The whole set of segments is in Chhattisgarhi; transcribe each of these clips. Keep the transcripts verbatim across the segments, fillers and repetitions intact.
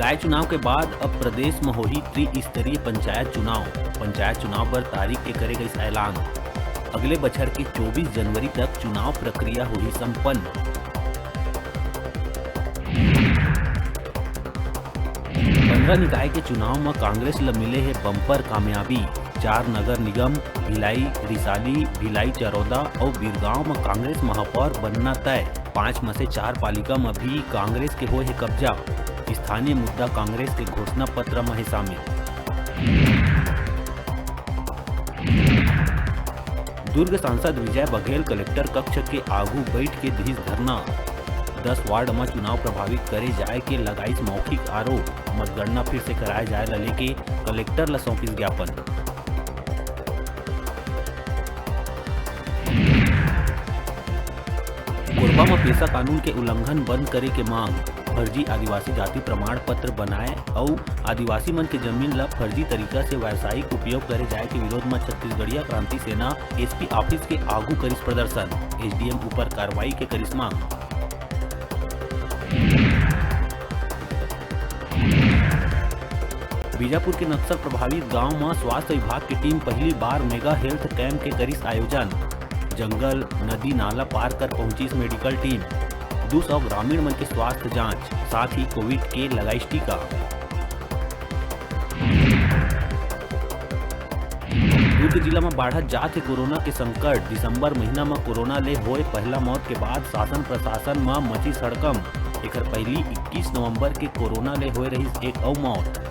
निकाय चुनाव के बाद अब प्रदेश म होही त्रिस्तरीय पंचायत चुनाव। पंचायत चुनाव बर तारीख के करे गइस ऐलान। अगले बछर के चौबीस जनवरी तक चुनाव प्रक्रिया होही संपन्न। पंद्रह निकाय के चुनाव म कांग्रेस ल मिले हे बम्पर कामयाबी। चार नगर निगम, भिलाई, रिसाली, भिलाई चरौदा अउ बीरगांव म कांग्रेस महापौर बनना तय। पांच म से चार पालिका म भी कांग्रेस के होए हे कब्जा। स्थानीय मुद्दा कांग्रेस के घोषणा पत्र म हे शामिल। दुर्ग सांसद विजय बघेल कलेक्टर कक्ष के आगू बइठ के दिहिस धरना। दस वार्ड म चुनाव प्रभावित करे जाए के लगाइस मौखिक आरोप। मतगणना फिर से कराए जाए ल लेके कलेक्टर ल सौंपिस ज्ञापन। कोरबा म पेसा कानून के उल्लंघन बंद करे के मांग। फर्जी आदिवासी जाति प्रमाण पत्र बनाए अउ आदिवासी मन के जमीन ल फर्जी तरीका से व्यावसायिक उपयोग करे जाए के विरोध म छत्तीसगढ़िया क्रांति सेना एसपी ऑफिस के आगू करिस प्रदर्शन। एसडीएम ऊपर कार्रवाई के करिस मांग। बीजापुर के नक्सल प्रभावित गांव म स्वास्थ्य विभाग के टीम पहली बार मेगा हेल्थ कैंप के करिस आयोजन। जंगल, नदी, नाला पार कर पहुंचिस मेडिकल टीम। दू सौ ग्रामीण मन के स्वास्थ्य जांच, साथ ही कोविड के लगाइस टीका। दुर्ग जिला म बाढ़त जात हे कोरोना के संकट। दिसंबर महीना म कोरोना ले होए पहला मौत के बाद शासन प्रशासन म मचिस हड़कंप। एखर पहिली इक्कीस नवंबर के कोरोना ले होए रहिस एक अउ मौत।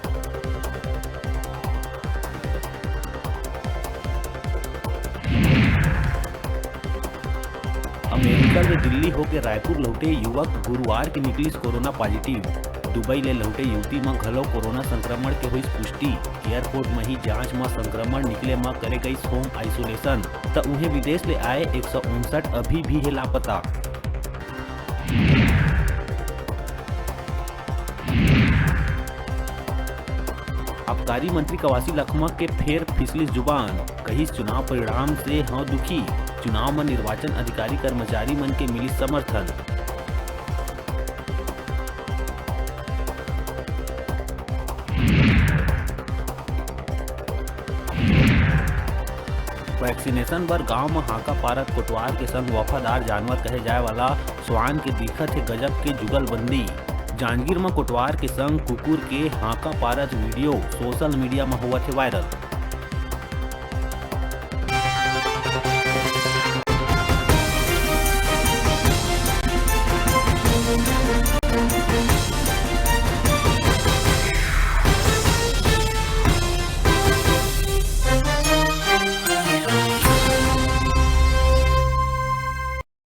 अमेरिका ले दिल्ली होके रायपुर लौटे युवक गुरुवार के निकलिस कोरोना पॉजिटिव। दुबई ले लौटे युवती म घलो कोरोना संक्रमण के होइस पुष्टि। एयरपोर्ट म ही जांच म संक्रमण निकले म करे गइस होम आइसोलेशन, त उहें विदेश ले आए एक सौ उनसठ अभी भी हे लापता। आबकारी मंत्री कवासी लखमा के फेर फिसलिस जुबान, कहिस चुनाव परिणाम से हव दुखी। चुनाव म निर्वाचन अधिकारी कर्मचारी मन के मिलिस समर्थन। वैक्सीनेशन बर गांव म हांका पारत कोटवार के संग वफादार जानवर कहे जाए वाला स्वान के दिखत हे गजब के जुगलबंदी। जांजगीर म कोटवार के संग कुकुर के हांका पारत वीडियो सोशल मीडिया म होवत हे वायरल।